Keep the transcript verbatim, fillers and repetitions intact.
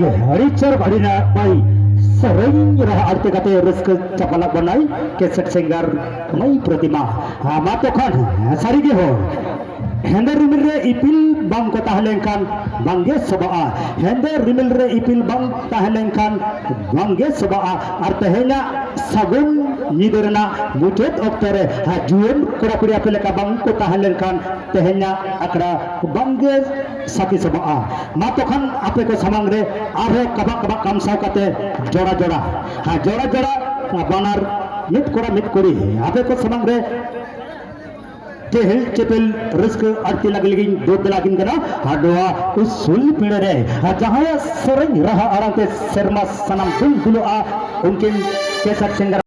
ᱟᱹᱰᱤ ᱪᱚᱨᱚᱠ, ᱟᱹᱰᱤ ᱱᱟᱯᱟᱭ ᱥᱮᱨᱮᱧ ᱨᱟᱦᱟ ᱟᱲᱛᱮ ᱠᱟᱛᱮ ᱨᱟᱹᱥᱠᱟᱹ ᱪᱟᱯᱟᱞᱟᱜ ᱵᱚᱱᱟᱭ ᱠᱮᱥᱮᱴ ᱥᱤᱝᱜᱟᱨ ᱢᱟᱹᱭ ᱯᱨᱚᱛᱤᱢᱟ᱾ ᱟᱨ ᱢᱟ ᱛᱚᱠᱷᱟᱱ ᱥᱟᱹᱨᱤ ᱜᱮ ᱦᱚᱲ, ᱦᱮᱸᱫᱮ ᱨᱤᱢᱤᱞ ᱨᱮ ᱤᱯᱤᱞ ᱵᱟᱝ ᱠᱚ ᱛᱟᱦᱮᱸ ᱞᱮᱱᱠᱷᱟᱱ ᱵᱟᱝ ᱜᱮ ᱥᱚᱵᱷᱟᱜᱼᱟ᱾ ᱦᱮᱸᱫᱮ ᱨᱤᱢᱤᱞ ᱨᱮ ᱤᱯᱤᱞ ᱵᱟᱝ ᱛᱟᱦᱮᱸ ᱞᱮᱱᱠᱷᱟᱱ ᱵᱟᱝ ᱜᱮ ᱥᱚᱵᱷᱟᱜᱼᱟ᱾ ᱟᱨ ᱛᱮᱦᱮᱧᱟᱜ ᱥᱟᱹᱜᱩᱱ ᱧᱤᱫᱟᱹ ᱨᱮᱱᱟᱜ ᱢᱩᱪᱟᱹᱫ ᱚᱠᱛᱚ ᱨᱮ ᱡᱩᱣᱟᱹᱱ ᱠᱚᱲᱟ ᱠᱩᱲᱤ ᱟᱯᱮ ᱞᱮᱠᱟ ᱵᱟᱝ ᱠᱚ ᱛᱟᱦᱮᱸ ᱞᱮᱱᱠᱷᱟᱱ ᱛᱮᱦᱮᱧᱟᱜ ᱟᱠᱷᱲᱟ ᱵᱟᱝ ᱜᱮ ᱥᱟᱹᱠᱷᱤ ᱥᱚᱵᱷᱟᱜᱼᱟ᱾ ᱢᱟ ᱛᱚᱠᱷᱟᱱ ᱟᱯᱮ ᱠᱚ ᱥᱟᱢᱟᱝ ᱨᱮ ᱟᱨᱦᱚᱸ ᱠᱟᱵᱟᱜ ᱠᱟᱵᱟᱜ ᱠᱟᱢᱥᱟᱣ ᱠᱟᱛᱮ ᱡᱚᱲᱟ ᱡᱚᱲᱟ, ᱦᱮᱸ, ᱡᱚᱲᱟ ᱡᱚᱲᱟ ᱵᱟᱱᱟᱨ ᱢᱤᱫ ᱠᱚᱲᱟ ᱢᱤᱫ ᱠᱩᱲᱤ ᱟᱯᱮ ᱠᱚ ᱥᱟᱢᱟᱝ ᱨᱮ ᱪᱮᱦᱮᱞ ᱪᱮᱯᱮᱞ ᱨᱟᱹᱥᱠᱟᱹ ᱟᱹᱲᱛᱤ ᱞᱟᱹᱜᱤᱫ ᱞᱟᱹᱜᱤᱫ ᱫᱩ ᱫᱮᱞᱟ ᱠᱤᱱ ᱠᱟᱱᱟ᱾ ᱟᱨ ᱱᱚᱣᱟ ᱩᱥᱩᱞ ᱯᱤᱲᱟᱹ ᱨᱮ ᱡᱟᱦᱟᱸᱭᱟᱜ ᱥᱮᱨᱮᱧ ᱨᱟᱦᱟ ᱟᱲᱟᱝ ᱛᱮ ᱥᱮᱨᱢᱟ ᱥᱟᱱᱟᱢ ᱫᱩᱞ ᱫᱩᱞᱚᱜᱼᱟ, ᱩᱱᱠᱤᱱ ᱠᱮᱥᱮᱴ ᱥᱤᱝᱜᱟᱨ